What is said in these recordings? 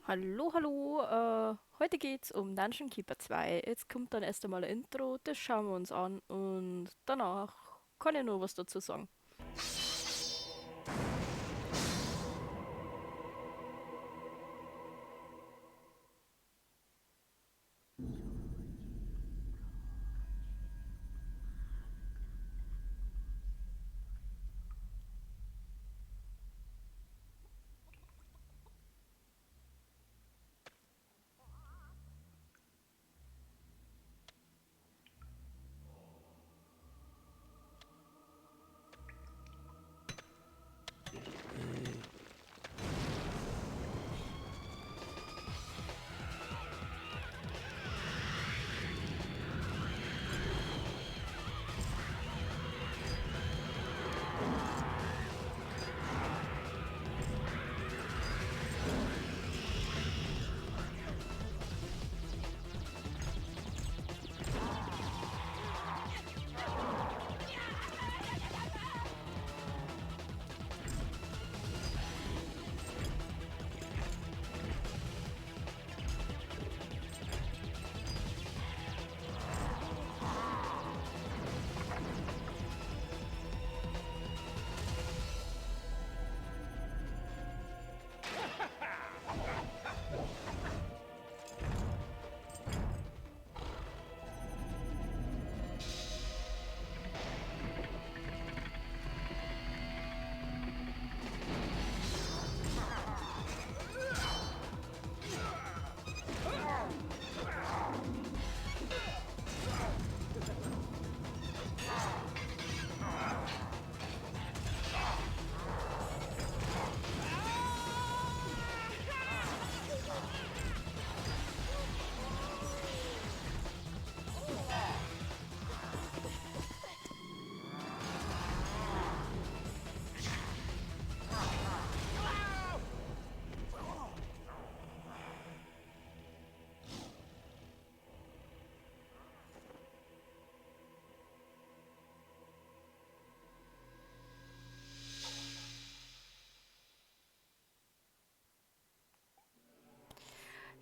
Hallo, hallo, heute geht's um Dungeon Keeper 2. Jetzt kommt dann erst einmal ein Intro, das schauen wir uns an und danach kann ich noch was dazu sagen.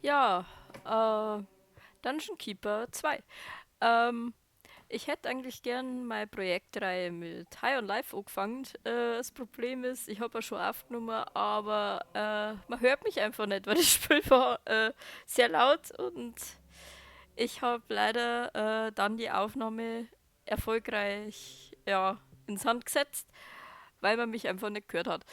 Ja, Dungeon Keeper 2. Ich hätte eigentlich gern meine Projektreihe mit High on Life angefangen. Das Problem ist, ich habe ja schon aufgenommen, aber man hört mich einfach nicht, weil das Spiel war sehr laut und ich habe leider dann die Aufnahme erfolgreich, ja, ins Sand gesetzt, weil man mich einfach nicht gehört hat.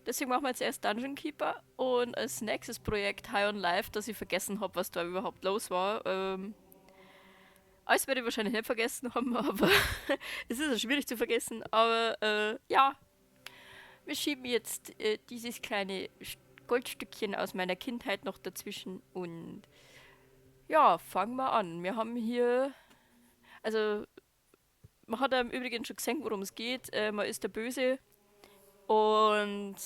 Deswegen machen wir jetzt erst Dungeon Keeper und als nächstes Projekt High on Life, dass ich vergessen hab, was da überhaupt los war. Alles werde ich wahrscheinlich nicht vergessen haben, aber es ist ja schwierig zu vergessen. Aber ja, wir schieben jetzt dieses kleine Goldstückchen aus meiner Kindheit noch dazwischen und ja, fangen wir an. Wir haben hier, also man hat ja im Übrigen schon gesehen, worum es geht. Man ist der Böse und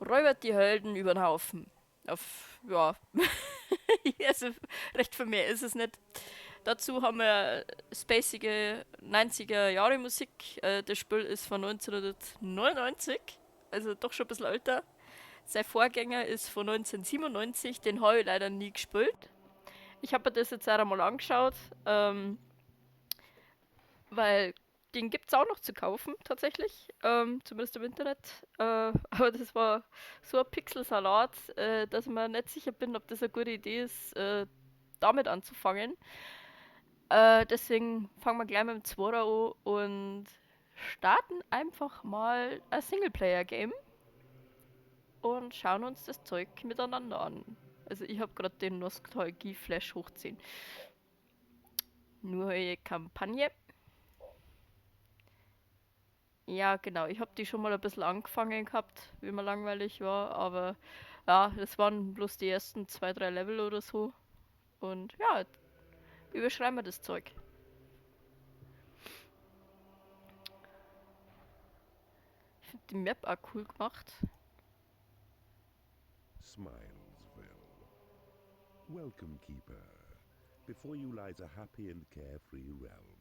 räubert die Helden über den Haufen. Auf, ja, also recht viel mehr ist es nicht. Dazu haben wir spacige 90er Jahre Musik. Das Spiel ist von 1999, also doch schon ein bisschen älter. Sein Vorgänger ist von 1997, den habe ich leider nie gespielt. Ich habe mir das jetzt auch einmal angeschaut, weil den gibt's auch noch zu kaufen, tatsächlich, zumindest im Internet. Aber das war so ein Pixelsalat, dass ich mir nicht sicher bin, ob das eine gute Idee ist, damit anzufangen. Deswegen fangen wir gleich mit dem 2er an und starten einfach mal ein Singleplayer-Game und schauen uns das Zeug miteinander an. Also ich hab grad den Nostalgie-Flash hochziehen. Neue Kampagne. Ja, genau. Ich hab die schon mal ein bisschen angefangen gehabt, wie mir langweilig war, aber ja, das waren bloß die ersten 2, 3 Level oder so. Und ja, überschreiben wir das Zeug. Ich find die Map auch cool gemacht. Smilesville. Welcome, Keeper. Before you lies a happy and carefree realm.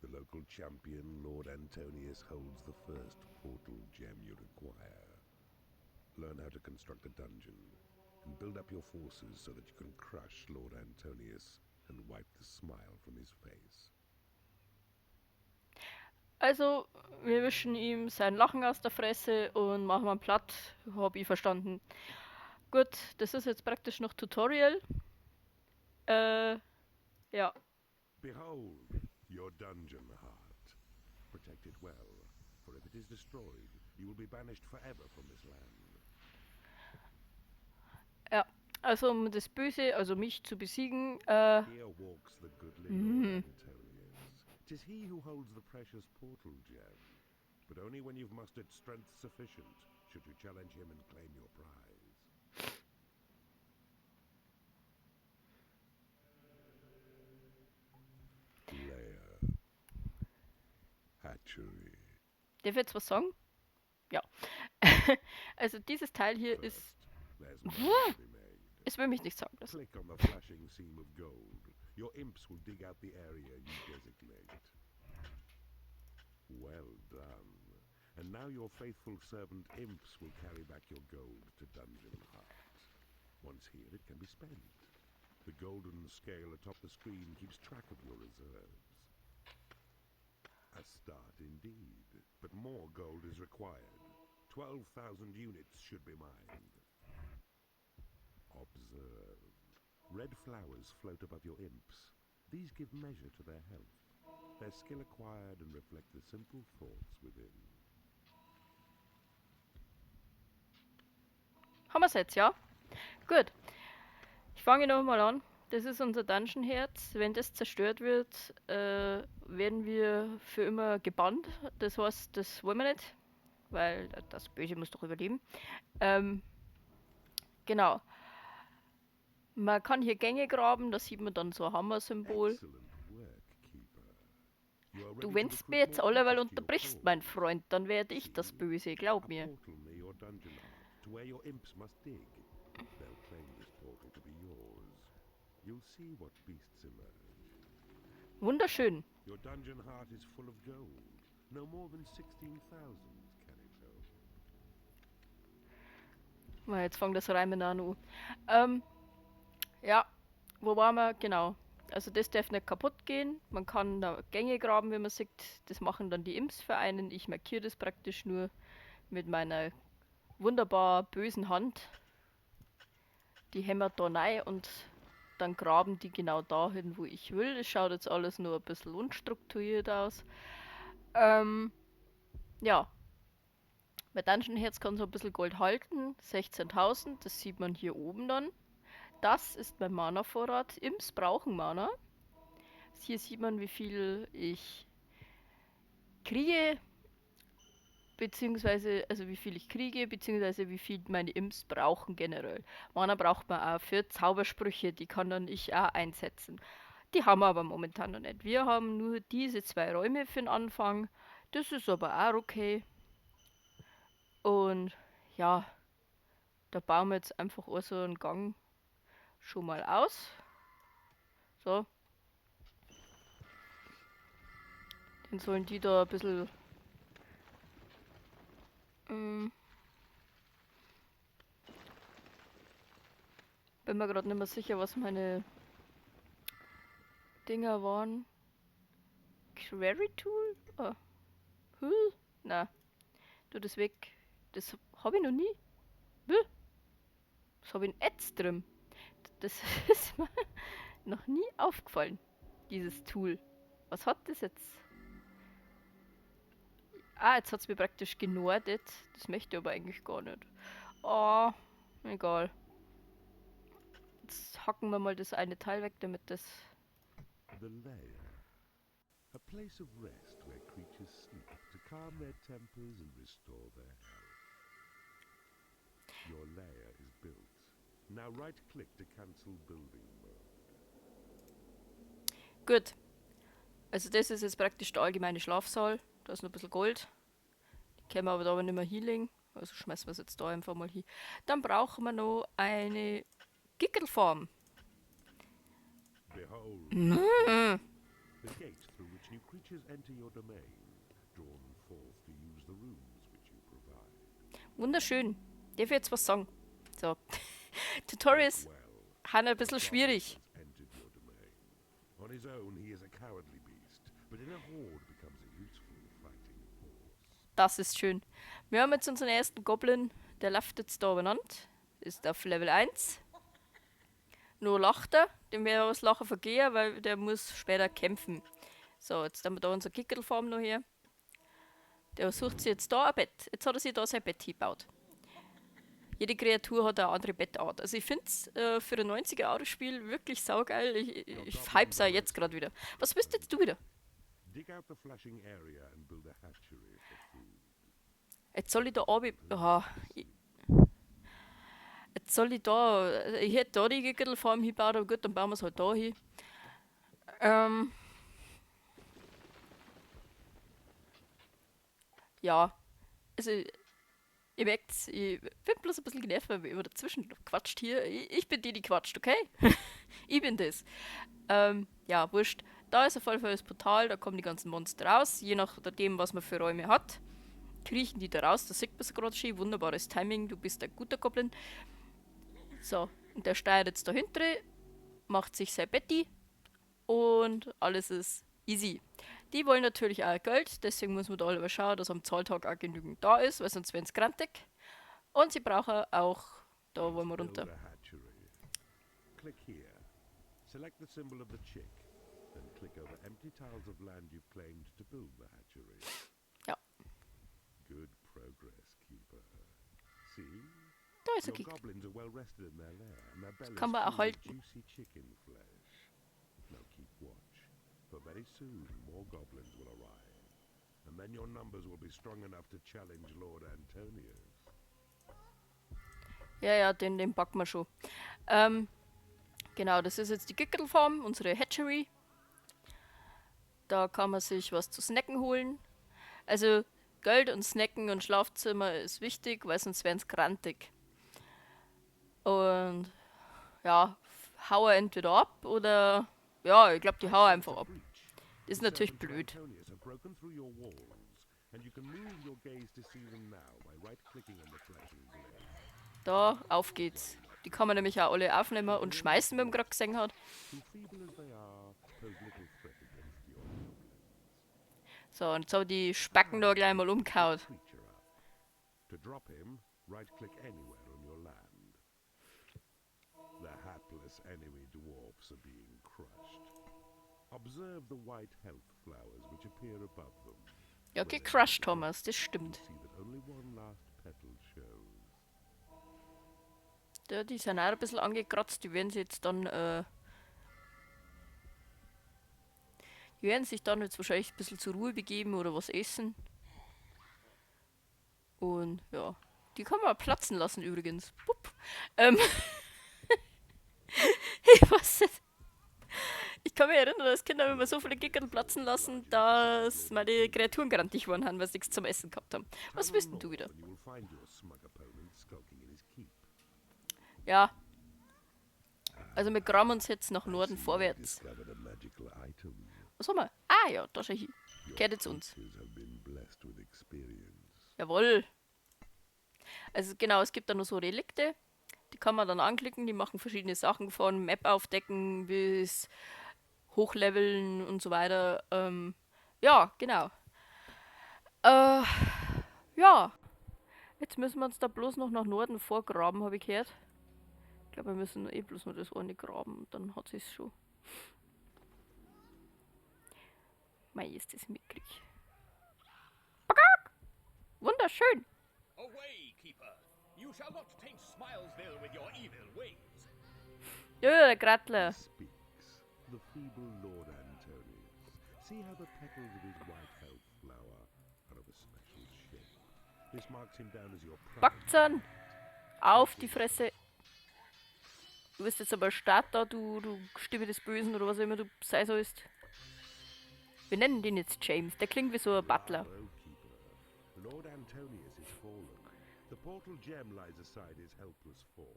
The local champion, Lord Antonius, holds the first portal gem you require. Learn how to construct a dungeon and build up your forces so that you can crush Lord Antonius and wipe the smile from his face. Also, wir wischen ihm sein Lachen aus der Fresse und machen ihn platt. Hab ich verstanden. Gut, das ist jetzt praktisch noch Tutorial. Ja. Behold your dungeon heart. Protect it well, for if it is destroyed, you will be banished forever from this land. Ja, also um das Böse, also mich zu besiegen, Here walks the goodly Lord Antonius. 'Tis he who holds the precious portal gem. But only when you've mustered strength sufficient should you challenge him and claim your prize. Lair. Hatchery. Darf ich jetzt was sagen? Ja. Also dieses Teil hier ist... First, there's money to be made. Es will mich nicht sagen lassen. Click on the flashing seam of gold. Your imps will dig out the area you designate. Well done. And now your faithful servant imps will carry back your gold to Dungeon Heart. Once here, it can be spent. The golden scale atop the screen keeps track of your reserves. A start indeed, but more gold is required. 12,000 units should be mined. Observe. Red flowers float above your imps. These give measure to their health. Their skill acquired and reflect the simple thoughts within. Haben wir's jetzt, ja? Gut. Ich fange nochmal an. Das ist unser Dungeon Herz. Wenn das zerstört wird, werden wir für immer gebannt. Das heißt, das wollen wir nicht, weil das Böse muss doch überleben. Genau. Man kann hier Gänge graben, da sieht man dann so ein Hammer-Symbol. Excellent work, Keeper. You are Du, ready to wenn's recruit mir jetzt more alleweil creatures to your unterbrichst, cause. mein Freund, dann werde ich das See, Böse, glaub a mir. portal near your dungeon heart, to where your imps must dig. They'll claim this portal to be yours. You'll see what beasts emerge. Wunderschön. Your dungeon heart is full of gold. No more than 16,000 can it hold. Na, jetzt fängt das Reimen an. Ja, wo waren wir? Genau. Also das darf nicht kaputt gehen. Man kann da Gänge graben, wie man sieht. Das machen dann die Imps für einen. Ich markiere das praktisch nur mit meiner wunderbar bösen Hand. Die hämmert da rein und dann graben die genau dahin, wo ich will. Das schaut jetzt alles nur ein bisschen unstrukturiert aus. Ja. Mein Dungeon Herz kann so ein bisschen Gold halten. 16.000, das sieht man hier oben dann. Das ist mein Mana-Vorrat. Imps brauchen Mana. Hier sieht man, wie viel ich kriege, beziehungsweise, also wie viel ich kriege, beziehungsweise wie viel meine Imps brauchen generell. Mana braucht man auch für Zaubersprüche, die kann dann ich auch einsetzen. Die haben wir aber momentan noch nicht. Wir haben nur diese zwei Räume für den Anfang. Das ist aber auch okay. Und ja, da bauen wir jetzt einfach auch so einen Gang schon mal aus. So. Dann sollen die da ein bisschen... Bin mir grad nicht mehr sicher, was meine Dinger waren. Query Tool? Ah. Huh? Na. Tu das weg. Das hab ich noch nie. Huh? Was hab ich denn jetzt drin? Das ist mir noch nie aufgefallen, dieses Tool. Was hat das jetzt? Ah, jetzt hat's mir praktisch genordet. Das möchte ich aber eigentlich gar nicht. Oh, egal. Jetzt hacken wir mal das eine Teil weg, damit das... The lair. A place of rest where creatures sleep to calm their tempers and restore their health. Your lair is built. Now right-click to cancel building mode. Gut. Also das ist jetzt praktisch der allgemeine Schlafsaal. Da ist noch ein bisschen Gold. Die kennen wir aber da aber nicht mehr Healing. Also schmeißen wir es jetzt da einfach mal hin. Dann brauchen wir noch eine Gickelfarm. Behold, the gate through which new creatures enter your domain, drawn forth to use the rooms which you provide. Wunderschön. Darf ich jetzt was sagen? So. Tutorials sind ein bisschen schwierig. On his own, he is a cowardly beast, but in a horde becomes a useful fighting force. Das ist schön. Wir haben jetzt unseren ersten Goblin, der läuft jetzt da benannt. Ist auf Level 1. Nur lacht er, dem wäre das Lachen vergehen, weil der muss später kämpfen. So, jetzt haben wir da unser Gickelfarm noch hier. Der sucht sich jetzt da ein Bett. Jetzt hat er sich da sein Bett hingebaut. Jede Kreatur hat eine andere Bettart. Also ich find's für ein 90er-Jahre-Spiel wirklich saugeil. Ich hype's auch jetzt gerade wieder. Was willst jetzt du wieder? Jetzt soll ich da runter. Aha. Jetzt soll ich da. Ich hätte da die Gickelfarm hingebaut, aber gut, dann bauen wir es halt da hin. Ja. Also, ihr merkt, ich bin bloß ein bisschen genervt, weil wir immer dazwischen quatscht hier. Ich bin die, die quatscht, okay? Ich bin das. Ja, wurscht. Da ist auf jeden Fall das Portal, da kommen die ganzen Monster raus. Je nachdem, was man für Räume hat, kriechen die da raus. Da sieht man es gerade schön. Wunderbares Timing, du bist ein guter Goblin. So, und der steuert jetzt dahinter, macht sich sein Betti und alles ist easy. Die wollen natürlich auch Geld, deswegen muss man da alle schauen, dass am Zahltag auch genügend da ist, weil sonst wären's grantig. Und sie brauchen auch, da wollen wir runter. Click here. Select the symbol of the chick, then click over empty tiles of land you've claimed to build the hatchery. Ja. Good progress, keeper. See? Da ist er Your Kick. goblins are well rested in their lair, and their bellies Kann man full auch with halten. juicy chicken flesh. Now keep watch, for very soon more goblins will arrive, and then your numbers will be strong enough to challenge Lord Antonius. Ja, ja, den packen wir schon. Genau, das ist jetzt die Gickelfarm, unsere Hatchery. Da kann man sich was zu snacken holen. Also Geld und Snacken und Schlafzimmer ist wichtig, weil sonst wären's grantig. Und ja, hau er entweder ab oder ja, ich glaub, die hau einfach ab. Das ist natürlich blöd. Da, auf geht's. Die kann man nämlich auch alle aufnehmen und schmeißen, wie man grad gesehen hat. So, und jetzt hab ich die Spacken da gleich mal umgehauen. To drop him, right-click anywhere on your land. The hapless enemy dwarfs are being crushed. Observe the white health flowers which appear above them. Ja, gecrushed, Thomas, das stimmt. See that only one last petal shows. Ja, die sind auch ein bisschen angekratzt, die werden sich jetzt dann die werden sich dann jetzt wahrscheinlich ein bisschen zur Ruhe begeben oder was essen. Und ja, die kann man platzen lassen übrigens. Bupp. Ich weiß nicht. Ich kann mich erinnern, als Kinder haben immer so viele Gickerl platzen lassen, dass meine Kreaturen grantig geworden haben, weil sie nichts zum Essen gehabt haben. Was willst denn du wieder? Ja. Also wir graben uns jetzt nach Norden vorwärts. Was haben wir? Ah ja, da schau ich hin. Kehrt jetzt uns. Jawohl. Also genau, es gibt da noch so Relikte. Die kann man dann anklicken, die machen verschiedene Sachen von Map aufdecken bis hochleveln und so weiter. Ja, genau. Ja. Jetzt müssen wir uns da bloß noch nach Norden vorgraben, hab ich gehört. Ich glaub, wir müssen eh bloß noch das eine graben und dann hat sich's schon. Mei, ist das mickrig. Bagak! Wunderschön! Away, Keeper! You shall not taint Smilesville with your evil ways. Ja, der Grattler. He speaks, the feeble Lord Antonius. See how the petals of his white health flower are of a special shape. This marks him down as your prime. Backzahn! Auf die Fresse! Du bist jetzt aber Start da, du Stimme des Bösen oder was auch immer du sein sollst. Wir nennen den jetzt James, der klingt wie so ein Butler. Lord Antonius is fallen. The portal gem lies aside his helpless form,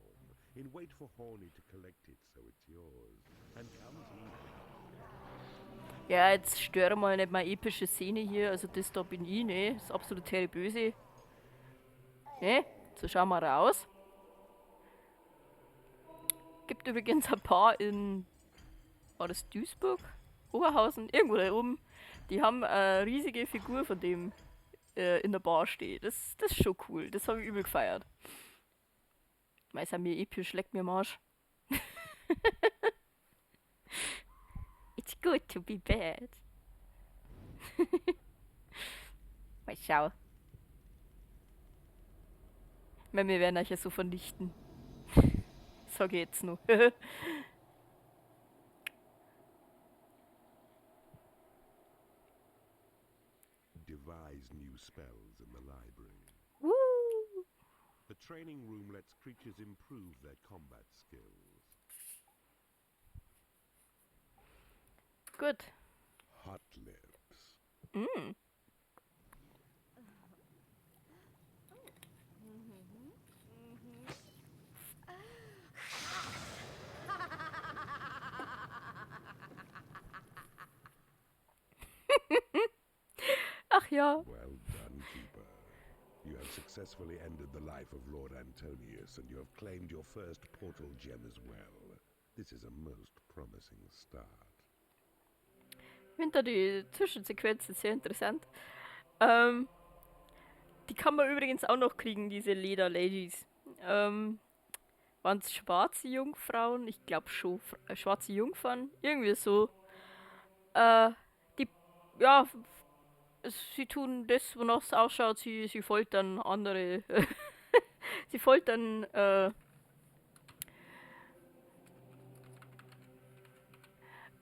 in wait for Horny to collect it, so it's yours. And comes he. Ja, jetzt störe mal nicht meine epische Szene hier, also das da bin ich, ne? Das ist absolut böse. Ne? So schauen wir raus. Gibt übrigens ein paar in, war das Duisburg? Oberhausen? Irgendwo da oben. Die haben eine riesige Figur von dem in der Bar stehen. Das ist schon cool. Das habe ich übel gefeiert. Meist haben mir episch, leckt mir am Arsch. It's good to be bad. Mal schau. Ich meine, wir werden euch ja so vernichten. Sag ich jetzt noch. Devise new spells in the library. Woo! The training room lets creatures improve their combat skills. Gut. Hot lips. Ach ja. Well done, Keeper. You have successfully ended the life of Lord Antonius, and you have claimed your first portal gem as well. This is a most promising start. Ich finde da die Zwischensequenzen sehr interessant. Die kann man übrigens auch noch kriegen, diese Leder-Ladies. Waren's schwarze Jungfrauen? Ich glaub schon. Schwarze Jungfern? Irgendwie so. Die, ja, sie tun das, wonach es ausschaut. Sie foltern andere. Sie foltern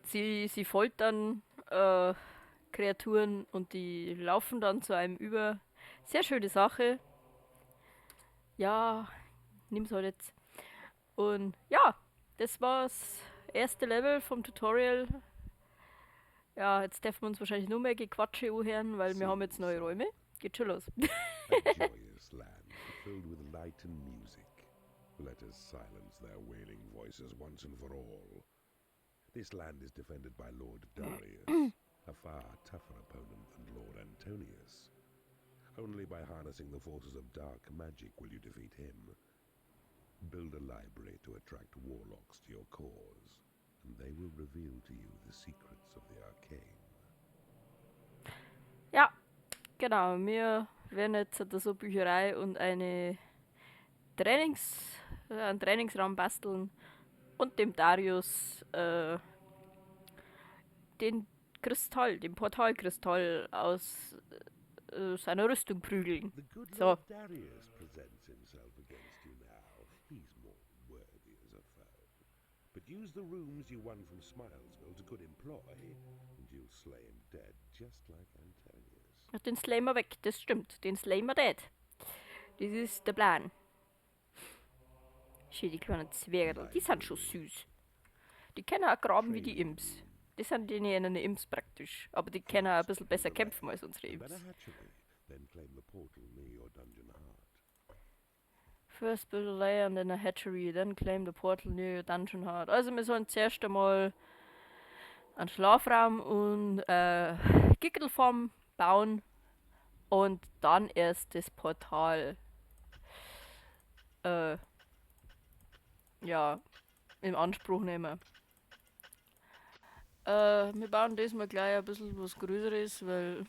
sie foltern Kreaturen und die laufen dann zu einem über. Sehr schöne Sache. Ja, nimm's halt jetzt. Und ja, das war's erste Level vom Tutorial. Ja, jetzt dürfen wir uns wahrscheinlich nur mehr Gequatsche anhören, weil wir haben jetzt neue Räume. Geht schon los. A joyous land filled with light and music. Let us silence their wailing voices once and for all. This land is defended by Lord Darius, a far tougher opponent than Lord Antonius. Only by harnessing the forces of dark magic will you defeat him. Build a library to attract warlocks to your cause, and they will reveal to you the secrets of the arcane. Ja, genau. Wir werden jetzt so Bücherei und einen Trainingsraum basteln und dem Darius den Kristall, den Portalkristall aus seiner Rüstung prügeln. The good So. Lord Darius presents himself against you now. He's more worthy as a foe. But use the rooms you won from Smilesville to good employ, and you'll slay him dead just like Antonius. Ach, den slayen wir weg, das stimmt. Den slayen wir dead. Das ist der Plan. Schön, die kleinen Zwerge, die sind schon süß. Die können auch graben wie die Imps. Das sind die eine Imps praktisch. Aber die können auch ein bisschen besser kämpfen als unsere Imps. First build a lair and then a hatchery, then claim the portal near your dungeon heart. Also wir sollen zuerst einmal einen Schlafraum und Gickelfarm bauen und dann erst das Portal in Anspruch nehmen. Wir bauen diesmal gleich ein bisschen was Größeres, weil...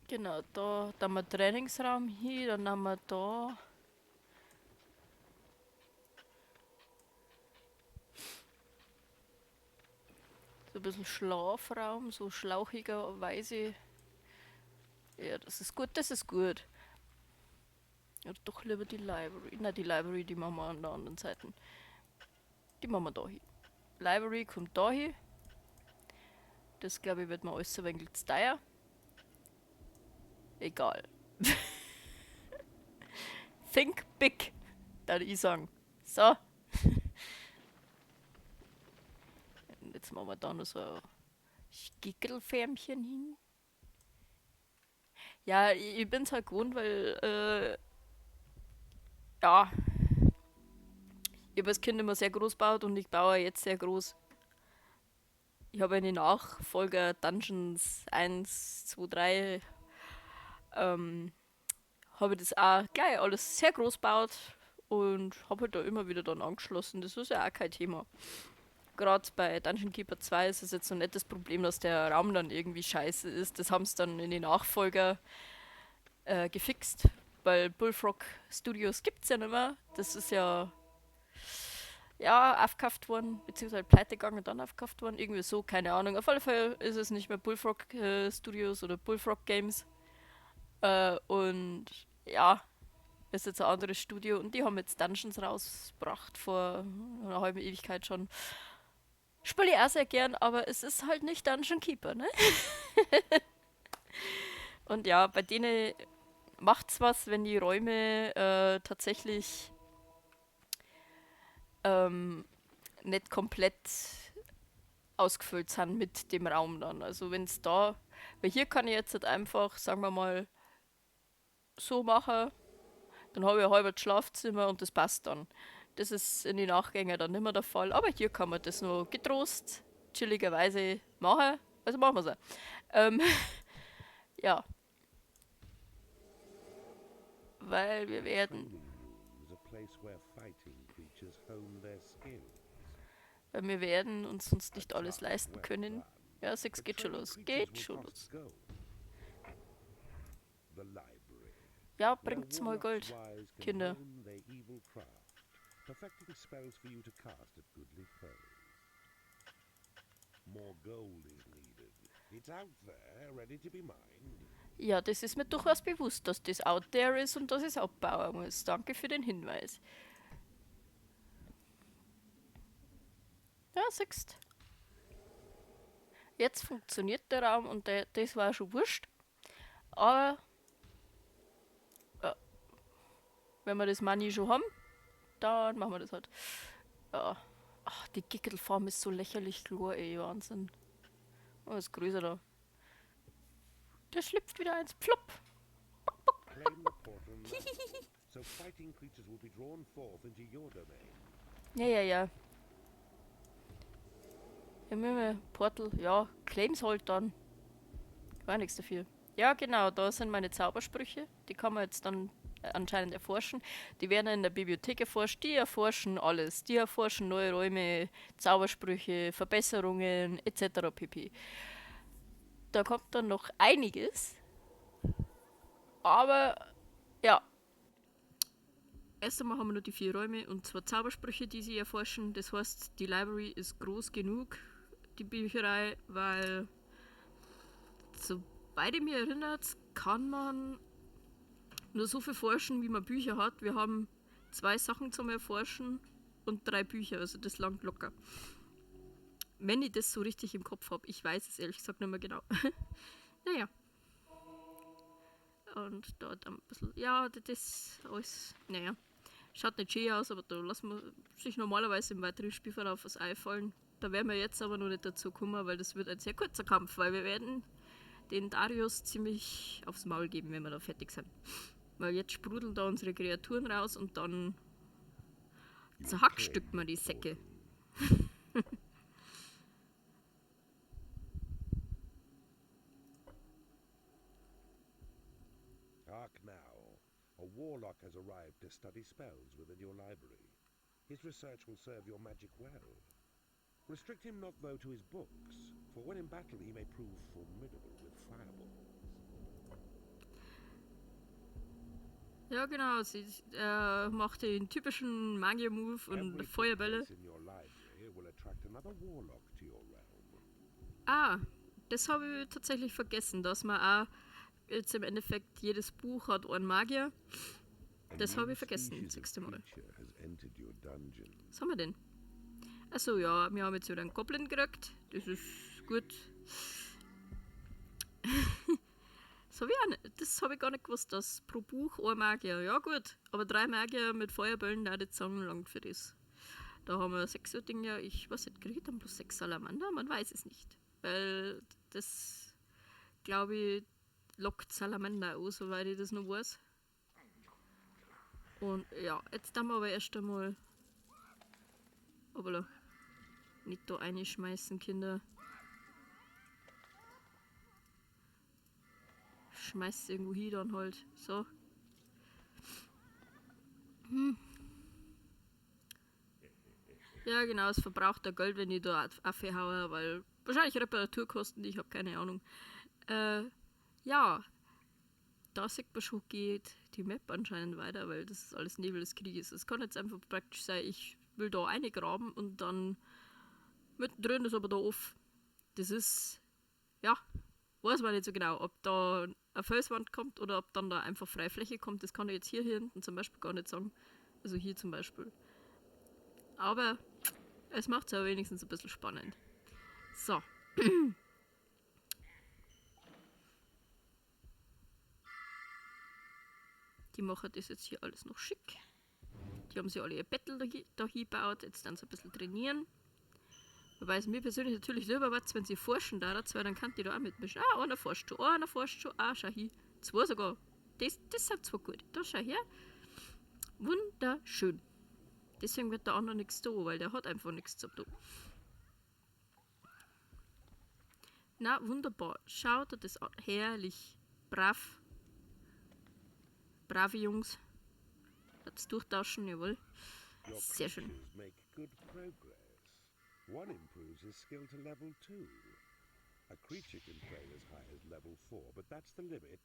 Genau, da haben wir Trainingsraum hier, dann haben wir da... So ein bisschen Schlafraum, so schlauchigerweise. Ja, das ist gut, das ist gut. Ja, doch lieber die Library. Na, die Library, die machen wir an der anderen Seite. Die machen wir da hin. Library kommt da hin. Das, glaub ich, wird mir alles ein wenig zu teuer. Egal. Think big, würde ich sagen. So. Und jetzt machen wir da noch so ein Gickelfärmchen hin. Ja, ich bin's halt gewohnt, weil ja, ich hab als Kind immer sehr groß gebaut und ich baue jetzt sehr groß. Ich habe eine Nachfolger Dungeons 1, 2, 3, habe ich das auch gleich alles sehr groß gebaut und habe halt da immer wieder dann angeschlossen. Das ist ja auch kein Thema. Gerade bei Dungeon Keeper 2 ist es jetzt so nicht das Problem, dass der Raum dann irgendwie scheiße ist. Das haben sie dann in den Nachfolger gefixt, weil Bullfrog Studios gibt's ja nicht mehr. Das ist ja aufgekauft worden, beziehungsweise pleite gegangen und dann aufgekauft worden. Irgendwie so, keine Ahnung. Auf alle Fälle ist es nicht mehr Bullfrog Studios oder Bullfrog Games. Und ja, ist jetzt ein anderes Studio und die haben jetzt Dungeons rausgebracht vor einer halben Ewigkeit schon. Spiele ich auch sehr gern, aber es ist halt nicht Dungeon Keeper, ne? Und ja, bei denen macht's was, wenn die Räume tatsächlich nicht komplett ausgefüllt sind mit dem Raum dann. Also wenn's da, weil hier kann ich jetzt halt einfach, sagen wir mal, so machen, dann habe ich ein halbes Schlafzimmer und das passt dann. Das ist in den Nachgängen dann nicht mehr der Fall, aber hier kann man das noch getrost, chilligerweise machen. Also machen wir's auch. Ja. Weil wir werden... Weil wir werden uns sonst nicht alles leisten können. Ja, 6 geht schon los. Geht schon los. Ja, bringt's mal Gold, Kinder. Perfecting spells for you to cast at goodly foes. More gold is needed. It's out there, ready to be mined. Ja, das ist mir durchaus bewusst, dass das out there ist und dass ich es abbauen muss. Danke für den Hinweis. Ja, siehst. Jetzt funktioniert der Raum und das war schon wurscht. Aber ja, wenn wir das Money schon haben, dann machen wir das halt. Ja. Ach, die Gickelfarm ist so lächerlich klar, ey, Wahnsinn. Oh, ist größer da. Da schlüpft wieder eins. Pflopp. Ja, ja, ja. Ja, müssen wir Portal, ja, Claims halt dann. War nichts dafür. Ja, genau, da sind meine Zaubersprüche. Die kann man jetzt dann anscheinend erforschen. Die werden in der Bibliothek erforscht. Die erforschen alles. Die erforschen neue Räume, Zaubersprüche, Verbesserungen, et cetera pp. Da kommt dann noch einiges. Aber, ja. Erst einmal haben wir nur die 4 Räume und 2 Zaubersprüche, die sie erforschen. Das heißt, die Library ist groß genug, die Bücherei, weil, soweit ich mich erinnert, kann man nur so viel forschen, wie man Bücher hat. Wir haben 2 Sachen zum Erforschen und 3 Bücher, also das langt locker. Wenn ich das so richtig im Kopf hab, ich weiß es ehrlich gesagt nicht mehr genau. Naja. Und da dann ein bisschen, ja, das ist alles, naja. Schaut nicht schön aus, aber da lassen wir sich normalerweise im weiteren Spielverlauf was einfallen. Da werden wir jetzt aber noch nicht dazu kommen, weil das wird ein sehr kurzer Kampf, weil wir werden den Darius ziemlich aufs Maul geben, wenn wir da fertig sind. Weil jetzt sprudeln da unsere Kreaturen raus und dann zerhackstückt man die Säcke. Hark now. A warlock has arrived to study spells within your library. His research will serve your magic well. Restrict him not, though, to his books, for when in battle he may prove formidable with fireballs. Ja, genau. Sie macht den typischen Magier-Move und Every Feuerbälle. bookcase in your library will attract another warlock to your realm. Ah, das habe ich tatsächlich vergessen, dass man auch jetzt im Endeffekt jedes Buch hat einen Magier. A Das habe new ich vergessen, species of siehst du mal. creature has entered your dungeon. Was haben wir denn? Achso, ja, wir haben jetzt wieder einen Goblin gekriegt. Das ist gut. Das habe ich auch nicht, das hab ich gar nicht gewusst, dass pro Buch ein Magier. Ja gut, aber 3 Magier mit Feuerbällen, da hätte ich sagen, langt für das. Da haben wir 6 so Dinge. Ich weiß nicht, kriege ich dann bloß 6 Salamander? Man weiß es nicht. Weil das, glaube ich, lockt Salamander an, soweit ich das noch weiß. Und ja, jetzt haben wir aber erst einmal. Hoppala. Nicht da reinschmeißen, Kinder. Schmeißt irgendwo hin dann halt. So. Ja, genau, es verbraucht der Geld, wenn ich da aufhaue, weil wahrscheinlich Reparaturkosten, ich hab keine Ahnung. Ja, da sieht man schon, geht die Map anscheinend weiter, weil das ist alles Nebel des Krieges. Es kann jetzt einfach praktisch sein, ich will da reingraben und dann mittendrin ist aber da off. Das ist, ja, weiß man nicht so genau, ob da eine Felswand kommt oder ob dann da einfach Freifläche kommt. Das kann ich jetzt hier hinten zum Beispiel gar nicht sagen. Also hier zum Beispiel. Aber es macht's ja wenigstens ein bisschen spannend. So. Die machen das jetzt hier alles noch schick. Die haben sich alle ihr Bettel da hingebaut. Jetzt dann so ein bisschen trainieren. Wobei es mir persönlich natürlich lieber war, wenn sie forschen da, weil dann kann die da auch mitmischen. Ah, einer forscht schon, einer forscht schon. Ah, schau hier. Zwei sogar. Das sind zwei gut. Da schau her. Wunderschön. Deswegen wird der andere nichts da, weil der hat einfach nichts zu tun. Na, wunderbar. Schaut dir das an. Herrlich. Brav. Brave Jungs. Hat's durchtauschen, jawohl. Your Sehr schön. creatures make good progress. One improves his skill to level 2. A creature can train as high as level 4, but that's the limit.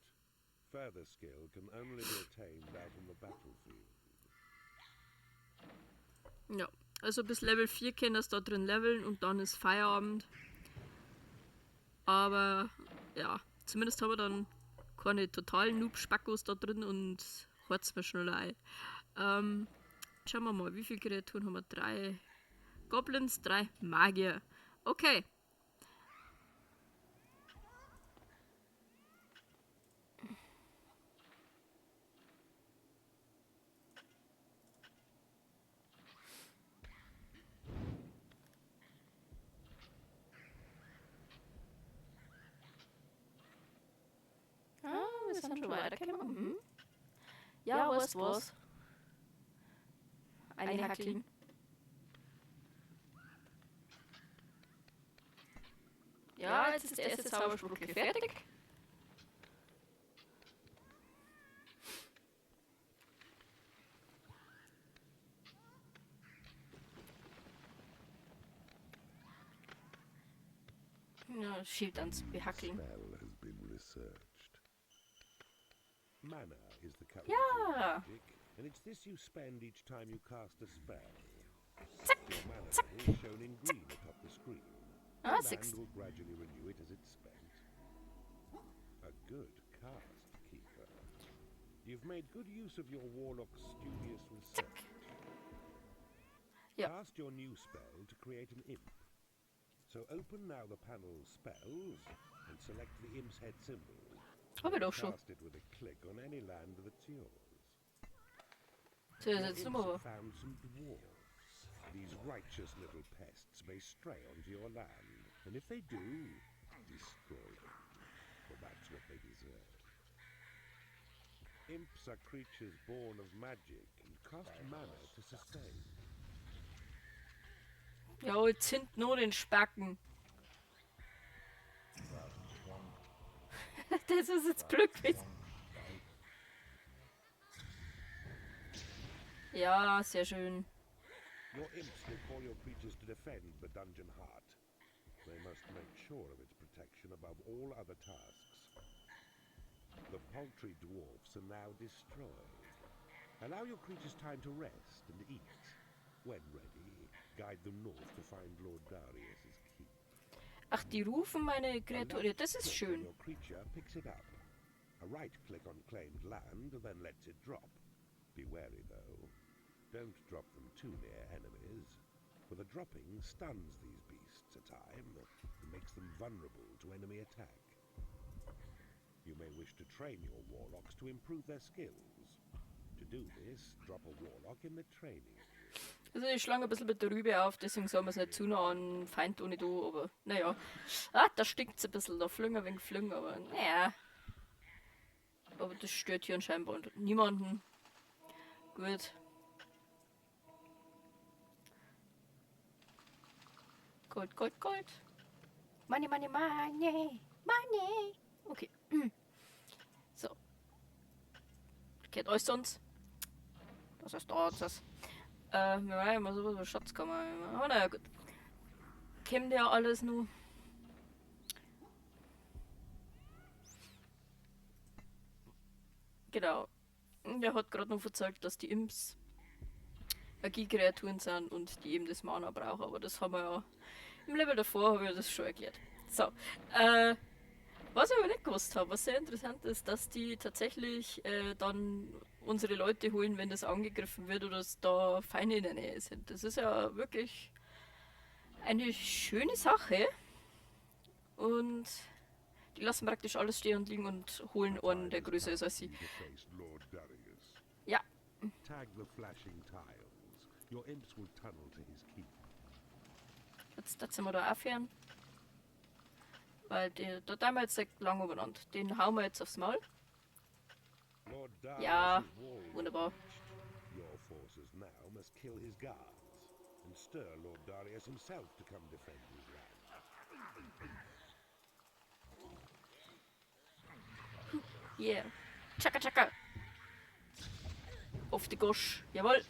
Further skill can only be attained out on the battlefield. Ja, also bis Level 4 können das da drin leveln und dann ist Feierabend. Aber ja, zumindest haben wir dann keine totalen Noob-Spackos da drin und hort's mir schneller ein. Schauen wir mal, wie viele Kreaturen haben wir? 3 Goblins, 3 Magier. Okay. Ah, wir sind schon weitergekommen. Ja, weißt du was? Eine Hackeln. Ja, jetzt ist der erste Zauberspruch fertig. Ja, schiebt ans Behackeln. Spell has been researched. Mana is the currency Ja. of magic, and it's this you spend each time you cast a spell. Zack, Your mana zack, is shown in green atop the screen. Ah, The sechs. land will gradually renew it as it's spent. A good cast, Keeper. You've made good use of your warlock's studious research. Ja. Cast your new spell to create an imp. So open now the panel spells and select the imp's head symbol. Hab ich doch schon. Cast it with a click on any land that's yours. So, Your jetzt imps sind wir have aber. found some dwarves. These righteous little pests may stray onto your land, and if they do, destroy them, for that's what they deserve. Imps are creatures born of magic and cost mana to sustain. Ja, jetzt sind nur den Spacken. Das ist jetzt Glück gewesen. Ja, sehr schön. Your imps will call your creatures to defend the dungeon heart. They must make sure of its protection above all other tasks. The paltry dwarfs are now destroyed. Allow your creatures time to rest and eat. When ready, guide them north to find Lord Darius's keep. Ach, die rufen meine Kreatur. Ja, das ist Click on schön. Your creature picks it up. A right click on claimed land, then lets it drop. Be wary though. Don't drop them too near enemies, for the dropping stuns these beasts a time and makes them vulnerable to enemy attack. You may wish to train your warlocks to improve their skills. To do this, drop a warlock in the training area. Also ich schlage ein bisschen mit der Rübe auf, deswegen soll man es nicht zu nah an Feind ohne du, aber naja. Ah, da stinkt's ein bisschen, da flüng ein wenig flüng, aber naja. Aber das stört hier anscheinend niemanden. Gut. Gold, Gold, Gold. Money, money, money. Money. Okay. Da ist uns. Das ist da, das. Wir waren ja immer sowas wie Schatzkammer. Aber naja, gut. Kommt ja alles nur. Genau. Der hat gerade noch erzählt, dass die Imps Magiekreaturen sind und die eben das Mana brauchen. Aber das haben wir ja im Level davor, habe ich das schon erklärt. So. Was ich aber nicht gewusst habe, was sehr interessant ist, dass die tatsächlich dann unsere Leute holen, wenn das angegriffen wird oder es da Feinde in der Nähe sind. Das ist ja wirklich eine schöne Sache. Und die lassen praktisch alles stehen und liegen und holen einen, der größer ist als sie. Ja. Tag the flashing tiles. Your imps will tunnel to his keep. Jetzt sind wir da aufhören. Weil die, da tun wir jetzt nicht lang umeinander. Den hauen wir jetzt aufs Maul. Lord Darius Ja, wall is wunderbar. breached. Your forces now must kill his guards and stir Lord Darius himself to come defend his land. Yeah. Chaka chaka. Auf die Gosch. Jawohl.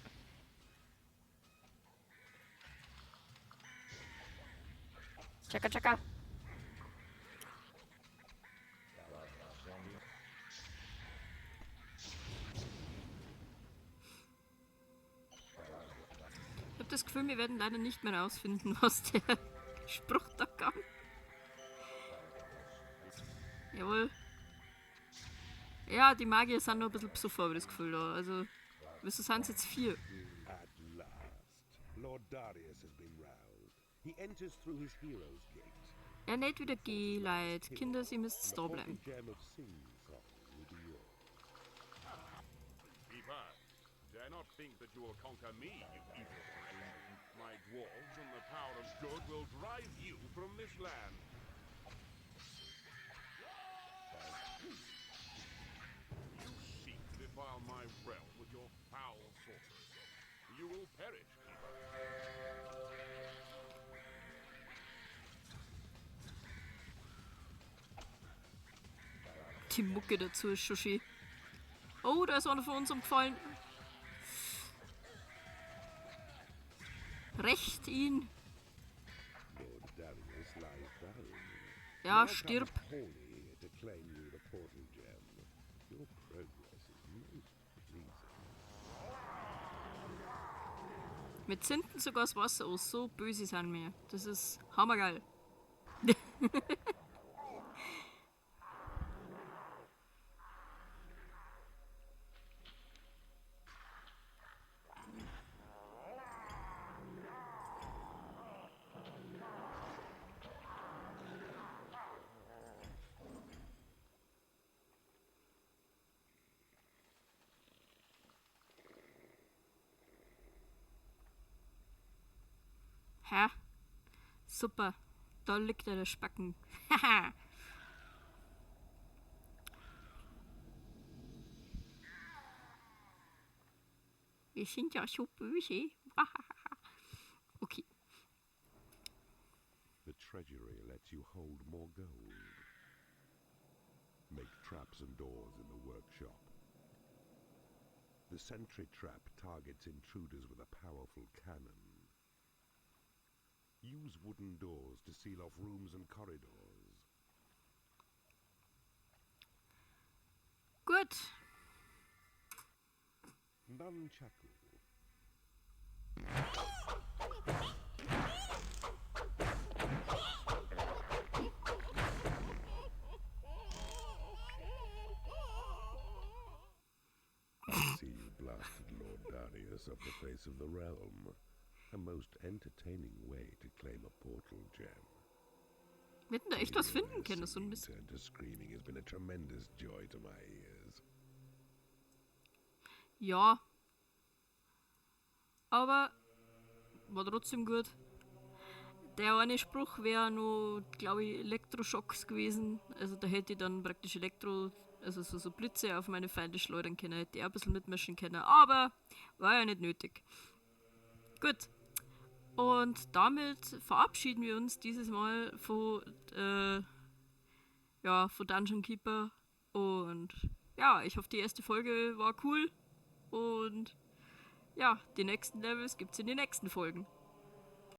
Chaka chaka. Ich hab das Gefühl, wir werden leider nicht mehr rausfinden, was der Spruch da kann. Jawohl. Ja, die Magier sind noch ein bisschen besoffen, hab ich das Gefühl da. Also, wieso sind's jetzt 4? At last, Lord Darius has been roused. He enters through his hero's gate. Ja, nicht wieder geh, Leute. Kinder, sie müsst da bleiben. Gem of sing-song will be yours. Keeper, dare not think that you will conquer me, you evil wretch. My dwarves and the power of good will drive you from this land. You seek to defile my realm with your foul sorcery. You will perish, Keeper. Die Mucke dazu ist schon schön. Oh, da ist einer von uns umgefallen. Recht ihn. Lord Darius lies dying. Ja, Now stirb. comes Horny here to claim you the portal gem. Your progress is most pleasing. Wir zünden sogar das Wasser aus, so böse sind wir. Das ist hammergeil. Hä? Super. Da liegt ja der Spacken. Haha. Wir sind ja so böse. Okay. The treasury lets you hold more gold. Make traps and doors in the workshop. The sentry trap targets intruders with a powerful cannon. Use wooden doors to seal off rooms and corridors. Gut. Nunchaku. I see you blasted Lord Darius off the face of the realm. A most entertaining way to claim a portal gem. Wir hätten da echt was finden können, so ein bisschen. Turn to screaming has been a tremendous joy to my ears. Ja. Aber war trotzdem gut. Der eine Spruch wäre noch, glaub ich, Elektroschocks gewesen. Also da hätte ich dann praktisch Elektro, also so, so Blitze auf meine Feinde schleudern können, hätte ich auch ein bisschen mitmischen können, aber war ja nicht nötig. Gut. Und damit verabschieden wir uns dieses Mal von Dungeon Keeper. Und Ja, ich hoffe, die erste Folge war cool. Und ja, die nächsten Levels gibt's in den nächsten Folgen.